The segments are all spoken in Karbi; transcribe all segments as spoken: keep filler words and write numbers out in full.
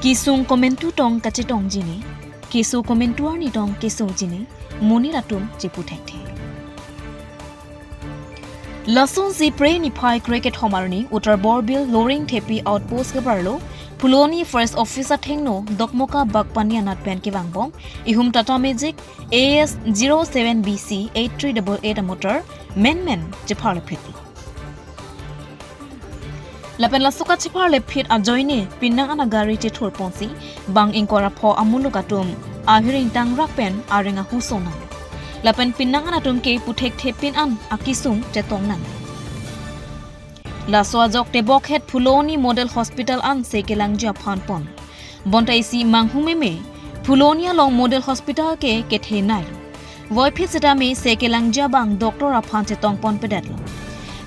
Kesung komantu tong kachetongji ne, keso komantu arni tong kesongji ne, monit atum chepu thekthe. Lasonsi Phre niphai krekethom arni Uttar Borbil Loringthepi outpost kebarlo Phuloni Forest Office athengno Dokmoka Bagpani anat pen kevangbom ihum Tata Magic A S zero seven B C eight three double eight amotor menmen chepharlephetlo. Lapen laso kachepharlephit ajoine pinang an agari chethurponsi bang ingkoi ra pho amuluk atum ahir ingtangrak pen areng ahu sonang. Lapen pinang an atum ke pu thekthe pin an akesung chetong nang. Laso ajok tebokhet Phuloni Model Hospital an se kelangji aphan pon. Bonta isi manghumeme, Phuloni along Model Hospital ke kethenei. Voiphit setame se kelangji abang doctor aphan chetongponpedetlo.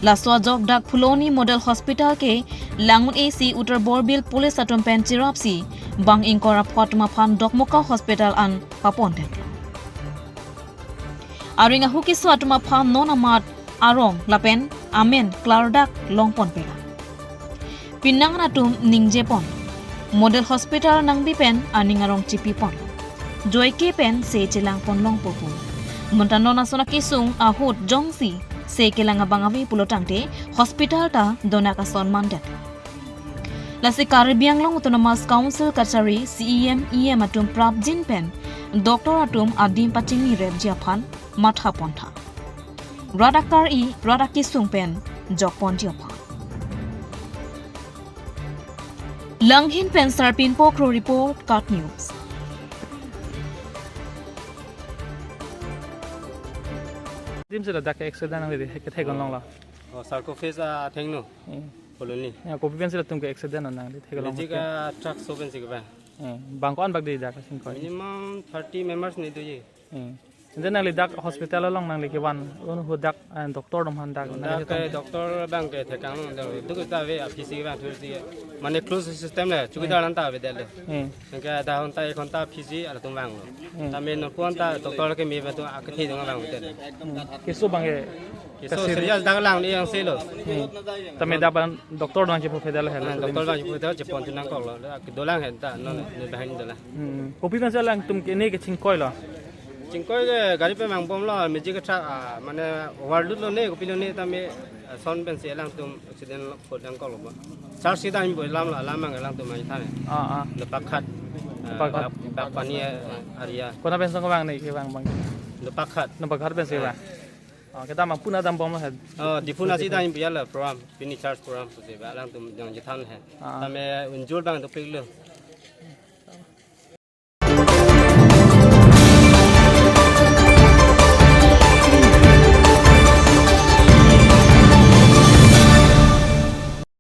Laso ajok dak Phuloni Model Hospital ke lang un-esi Uttar Borbil Police atum pen cherapsi bang ingkoi ra pho atum aphan Dokmoka Hospital an papondetlo. Areng ahu keso atum aphan non amat arong lapen amen klardak longponpela. Pinang an atum ningjepon. Model Hospital nangbi pen aning arong chipipon. Joike pen se chelangpon longpo pu. Bonta non ason akesung ahut jongsi se kelang abang ave pulo tangte hospital ta donak ason mandet. Lasi Karbi Anglong Autonomous Council kachari C E M, E M atum prapjin pen doctor atum adim pachingnirepji aphan mathapontha. Rat akar-i, rat akesung pen jokponji aphan. Langhin pen Sarpinpo Kro report, KAT News. Dim sila dak accident nang di kethek longlo. Oh, Sarko Phase athengno. Hmm. Phuloni. Ya, kopi pensi latum ke accident nang di theklong. Magic a truck so pensi keba. Eh, bang ko-an bak di dak singkoi. Minimum thirty members ni doji. Eh. Ante nangli dak hospital along nangli kevan un ahut dak, eh, doctor atum aphan dak nangli dak chetong. Ke doctor abang ke thekang long dak tu kita ave a P C abang thursi. Mane close system le, chowkidar nang ta ave delo. Eh. Nangke adha ghonta ek ghonta P C alatum vanglo. Eh. Tame non pon ta doctor ke me batu akethe dong vang hotel. Hmm. Keso bang ke keso serious dak lang ni yang selo. Hmm. Tame dak bang doctor nang chepu pedal hel. Ah, doctor bang chepu pedal chepon tu nangkoklo. Dak dolang hen ta non ne bahan dolang. Hmm. Kopi pensi alangtum ke ne kechingkoilo? Chingkoi ke gari pen vangbomlo, magic a truck, ah, mane overload lo ne, kopilo ne tame, ah, son pensi alangtum accident lo, pon nangkoklo ba. Charge sita hin bo lamlo, alam mang alangtum mai thane. Ah, ah. Dopakhat. Ah, Dopakhat. Bag, Bagpani, ah, area. Kona pensi kevang ne, kevang bang? Dopakhat. Dopakhat pensi kevang. Ah, kita mang puna dambomlo he. Oh, Diphu nasi ta hin bo yalo program, pini charge program pusi ba alangtum jong chethan he. Ah. Tame injured bang dopiklo.